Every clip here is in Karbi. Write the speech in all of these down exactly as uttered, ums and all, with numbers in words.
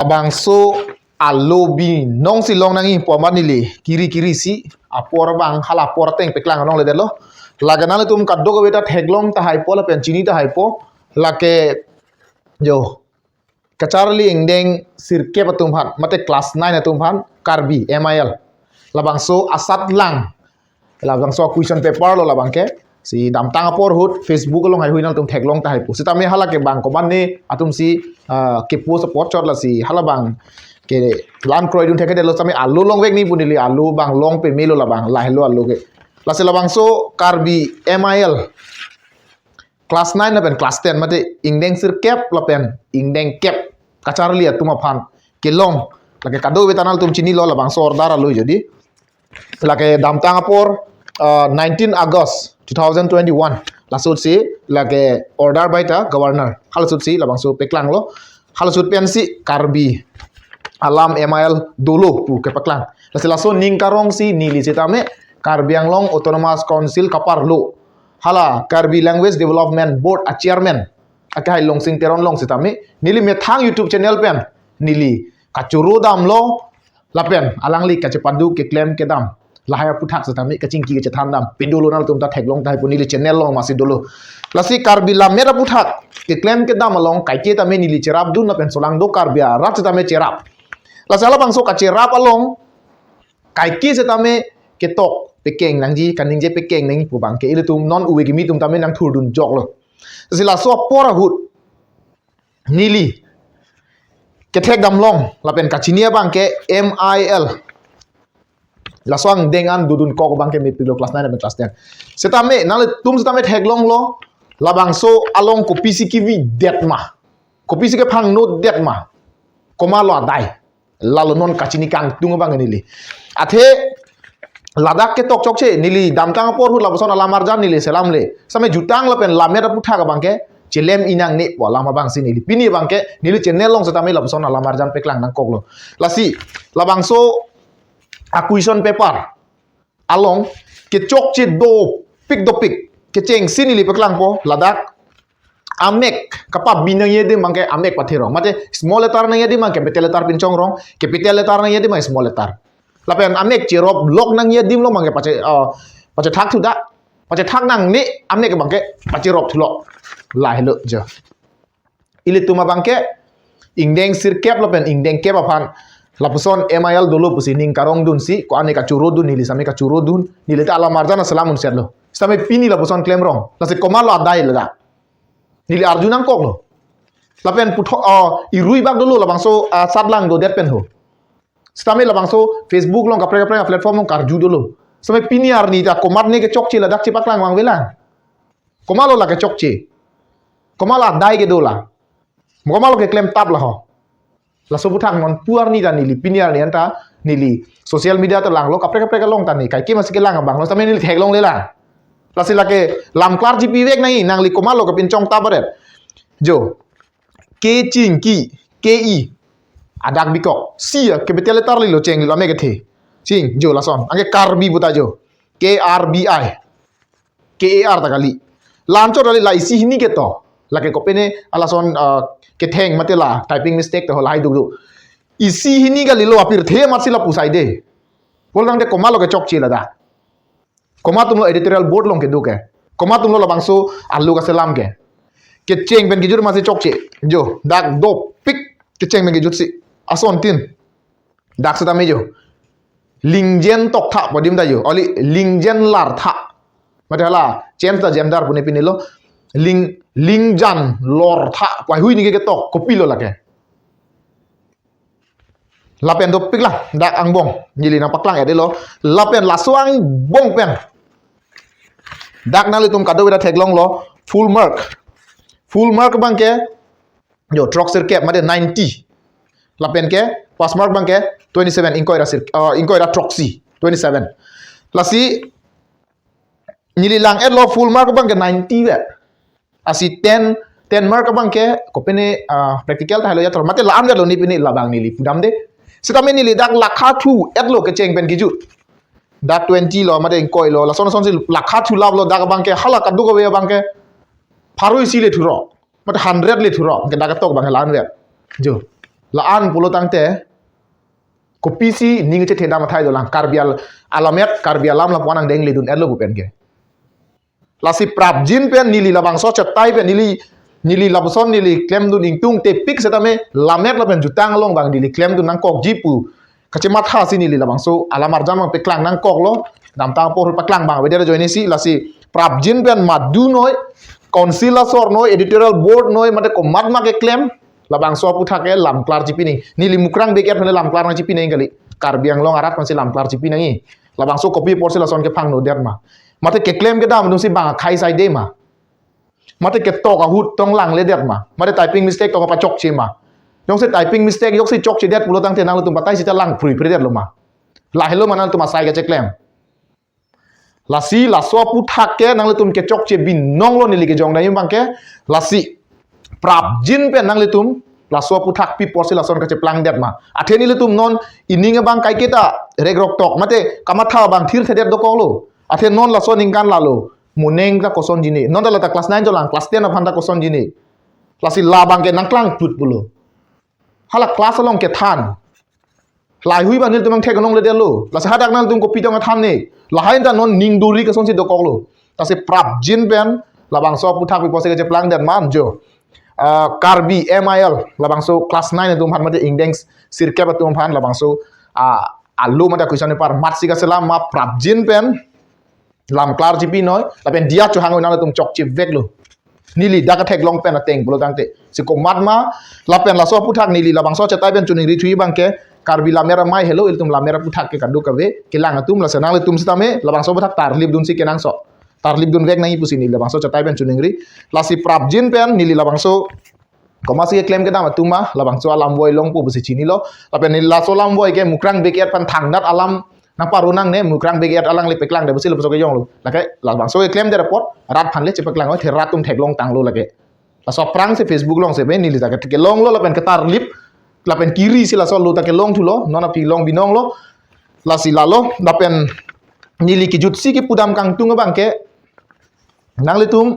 Labangso alo binong si long nangji pu amat neli kiri kiri si apor abang hala apor ateng peklang longle detlo. Lake nanglitum kadokave ta theklong tahaipo lapen chini tahaipo. Lake jo kacharli ingdeng sirkep atum aphan mate class nine atum aphan Karbi M I L. Labangso asatlang. Labangso question paper lo labangke. Si damtang apor ahut Facebook along haihui nanglitum theklong tahaipo. Sitame hala ke bang komatne atum si ah, ke post apot chot lasi hala bang ke lan kroidun thekthedetlo sitame alo longvek nangji pu neli alo bang long pemelo labang lahelo alo ke. Lasi labangso Karbi M I L class nine lapen class ten mate ingdeng sirkep lapen ingdeng kep kacharli atum aphan kelong. Lake kadokave ta nanglitum chinilo labangso order alo jodi. Lake damtang apor ah, nineteen August two thousand twenty-one. Lasut si lake order by ta governor. Halasut si labangso peklanglo. Halasut pensi Karbi alam M I L dolo pu kepeklang. Lasi laso ning karong si neli sitame Karbi Anglong Autonomous Council kaparlo. Hala Karbi Language Development Board a chairman akehai Longsing Teron along sitame neli methang YouTube channel pen neli kachoro damlo lapen alangli kachepadu keklem kedam lahai aphuthak sitame kachingki kachethan dam pedolo nanglitum ta theklong tahai pu neli channel along masi dolo. Lasi Karbi Lammet aphuthak keklem kedam along kaike tame neli cherapdun lapen solangdo Karbi arat sitame cherap. Lasi halabangso kacherap along kaike sitame ketok pekeng nangji kaningje pekeng nangji pu abangke ilitum non ove kimi atum tame nangthurdun joklo. Lasi laso apor ahut neli kethek damlong lapen kachini abangke M I L. Laso angdeng an dodun kok abangke mepiklo class nine lapen class ten. Sitame nanglitum sitame theklonglo labangso along kopisi kevi detma. Kopisi kephangno detma. Komatlo adai. Lalo non kachini kangtung abang neli. Athe ladak ketok chokche neli damtang apor ahut lapuson alam arjan neli selamle. Sitame jutang lapen Lammet aphuthak abangke chelem inangne pu alam abang si neli. Pini abangke neli channel along sitame lapuson alam arjan peklang nangkoklo. Lasi labangso a question paper along kechokche dopik dopik kecheng si neli peklangpo ladak amek kapabi nangji adim abangke amek patherong. Mate small letter nangji adim abang capital letter pinchongrong, capital letter nangji adim abang small letter. Lapen amek cherop lok nangji adim lo abangke pache ah, pachethak thudak. Pachethak nangne amek abangke pacherop thulok. Lahelo jo. Ilitum abangke ingdeng sirkep lapen ingdeng kep aphan lapuson M I L dolo pusi ning karongdun si ko-an ne kachoro dun neli sitame kachoro dun neli ta alam arjan aselam unsetlo. Sitame pini lapuson klemrong. Lasi komatlo adai ladak. Neli arju nangkoklo. Lapen puthot ah, irui bak dolo labangso ah, satlang dodet pen ho. Sitame labangso Facebook along kaprek kaprek platform along karju dolo. Sitame pini arni ta komatne kechokche ladak chepaklang vangvelang. Komatlo la kechokche. Komatlo adai kedo la. Komatlo keklem tap la ho. Laso aphuthak non pu arni ta neli pini arni anta neli social media ta langlo kaprek kaprek along ta ne kaike masi kelang abanglo sitame neli theklongle la. Lasi lake lam klarji pivek nangji nangli komatlo kepinchong tap aret. Jo. Ke chingki ke i adak bikok. Si a capital letter lilo cheng lilo amek kethe. Ching jo lason. Anke Karbi puta jo. K R B I. K A R ta kali. La-anchot kali la isi hini keto. Lake kopine alason ah, ketheng mate la typing mistake to lahai dukduk. Isi hini kalilo apirthe amat si lapu saide. Pulotangte komatlo kechokche ladak. Komat atumlo editorial board along kedo ke. Komat atumlo labangso alo kaselam ke. Kecheng pen kejut amat si chokche. Jo, dak dopik kecheng pen kejut si. Asontin. Dak sitame jo. Lingjen toktha pu adim ta jo. Oli lingjen lartha. Mate hala, change the gender pu ne pinilo. Ling, lingjan lortha pu haihui neke ketok. Kopilo lake. Lapen dopik la, dak angbong. Neli nangpaklang ya delo. Lapen laso angbong pen. Dak nanglitum kadokave ta theklonglo. Full mark. Full mark abangke. Jo, throksirkep mate ninety. Lapen ke, pass mark abangke twenty-seven, ingkoi ra sir, ah, ingkoi ra throksi, twenty-seven. Lasi, neli lang-etlo full mark abangke ninety ve. Lasi ten, ten mark abangke, kopine ah, practical tahai lo ya thor. Mate la-an vetlo ne pine labang neli pudam de. Sitame neli dak lakha thu-etlo kecheng pen kejut. Dak twenty lo, mate ingkoi lo, lason lason si lakha thu laplo dak abangke, hala kadokave abangke. Pharo isi le thurok. Mate hundred le thurok, ke dak ketok abangke la-an vet. Jo. La-an pulo tangte, kopisi ning chethe dam athai dolang, Karbi al-, alamet, Karbi alam lapu-an nangdengledun-etlo pu pen ke. Lasi prapjin pen neli labangso chetai pen neli, neli lapuson neli klemdun ingtung tepik setame lamet lapen jutang along abang neli klemdun nangkokji pu kachematha si neli labangso alam arjan abang paklang nangkoklo. Damtang apor paklang abang avedet ajoine si, lasi prapjin pen madu noi, council asor noi, editorial board noi, mate komatma keklem, labangso aphuthak ke lamklar chipi nangji. Neli Mukrang Big Ed aphan lamklar nangchipi nangji kali. Karbi Anglong arat aphansi lamklar chipi nangji. Labangso kopi apotsi lason ke phangnodet ma? Mate keklem kedam atum si bang akhai saide ma? Mate ketok ahut tong langledet ma? Mate typing mistake tong pachokche ma? Jongsi typing mistake joksi chokchedet pulo tangte nanglitum batai sita lang phruiphredetlo ma? Lahelo ma nanglitum asai kacheklem? Lasi laso aphuthak ke nanglitum kechokche binonglo neli kejongdam abang ke. Lasi prapjin pen nanglitum laso aphuthak pi apotsi lason kacheplangdet ma? Athe nelitum non ining abang kaiketa regrok tok mate kamatha abang thirthedet dokoklo. Athe non laso aningkan lalo. Mo neng ta kosonji ne? Non ta la ta class nine cholang, class ten aphan ta kosonji ne? Lasi labang ke nangklang put pulo. Hala class along kethan. Lahai hui abang nelitum nangthek nangledetlo. Lasi hadak nanglitum kopi tong athan ne? Lahai ta non ning duri kosonsi dokoklo. Lasi prapjin pen labangso aphuthak pi apotsi kacheplangdet ma jo. Ah, Karbi M I L, labangso class nine atum aphan mate ingdeng sirkep atum aphan labangso, ah, alo mate question paper matsi kaselam ma prapjin pen lamklar chipi noi, lapen diya chohang nanglitum chokche veklo. Neli dak theklong pen ateng pulo tangte. Si komatma, lapen laso aphuthak neli labangso chetai pen choningri thuji abang ke, Karbi lamer amei helo, ilitum lamer aphuthak ke kadokave, kelang atum lasi nanglitum sitame, labangso aphuthak tarlipdunsi kenangsot. Tarlipdun vek nangji pusi neli labangso chetai pen choningri. Lasi prapjin pen, neli labangso komatsi keklem kedam atum ma, labangso alam voi longpo pusi chinilo. Lapen neli laso alam voi ke Mukrang Big Ed aphan thangnat alam nangparo nangne, Mukrang Big Ed alangli paklangdet pusi lapuson kejonglo. Lake labangso keklemdet apot rat aphanle chepaklangnon, athe rat atum theklong tanglo lake. Laso aphrangsi Facebook alongsi pen neli ta ke kelonglo lapen ketarlip lapen kirisi laso alo ta kelong thulo, non aphi long binonglo. Lasi lalo lapen neli kejutsi kepudam kangtung abang ke nanglitum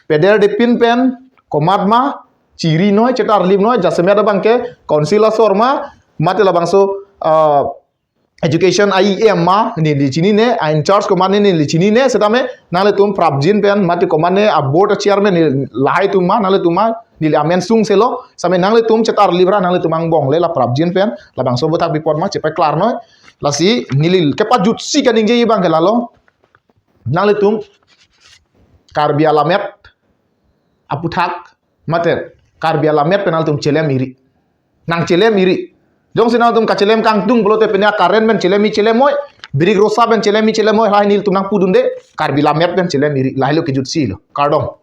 pederdepin pen komatma chiri noi, chetarlip noi, jasemet abang ke council asor ma, mate labangso, ah, education a E M ma, neli chinine, a in charge komatne neli chinine, setame nanglitum prapjin pen, mate komatne a board a chairman neli lahai atum ma, nanglitum ma, neli amen sungselo, setame nanglitum chetarlip ra, nanglitum angbong le la prapjin pen, labangso aphuthak pi apot ma, chepaklar noi, lasi neli kepajutsi kaningje abang ke lalo, nanglitum Karbi alamet aphuthak, mate Karbi alamet pen nanglitum chelem iri. Nangchelem iri. Jongsi nanglitum kachelem kangtung pulote pine current pen chelem iri chelem noi, birik rosa pen chelem iri chelem noi, lahai nelitum nangpudunde, Karbi lamet pen chelem iri, lahelo kejutsilo. Kardom.